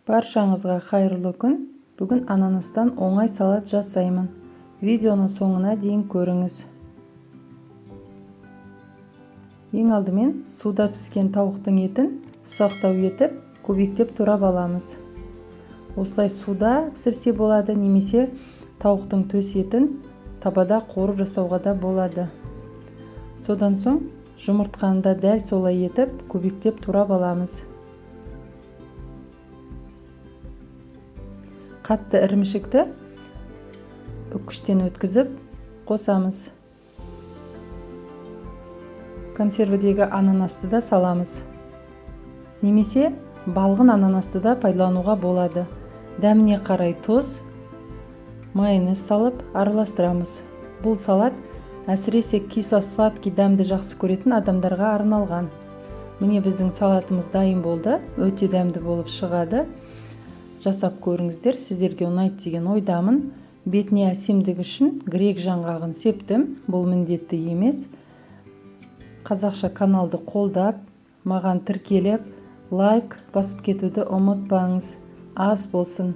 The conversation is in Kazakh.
Баршаңызға қайырлы күн. Бүгін ананастан оңай салат жасаймын. Видеоны соңына дейін көріңіз. Ең алдымен суда піскен тауықтың етін ұсақтау етіп, кубиктеп турап аламыз. Осылай суда пісірсе болады, немесе тауықтың төс етін табада қуырып жасауға да болады. Содан соң жұмыртқаны да дәл солай етіп кубиктеп турап аламыз. Қатты ірімшікті үккіштен өткізіп қосамыз. Консервідегі ананасты да саламыз. Немесе балғын ананасты да пайдалануға болады. Дәміне қарай тұз, майонез салып араластырамыз. Бұл салат әсіресе кисло-сладкий дәмді жақсы көретін адамдарға арналған. Міне, біздің салатымыз дайын болды. Өте дәмді болып шығады. Жасап көріңіздер, сіздерге ұнайды деген ойдамын. Бетіне әсемдік үшін грек жаңғағын септім. Бұл міндетті емес. Қазақша каналды қолдап, маған тіркеліп, лайк басып кетуді ұмытпаңыз. Ас болсын.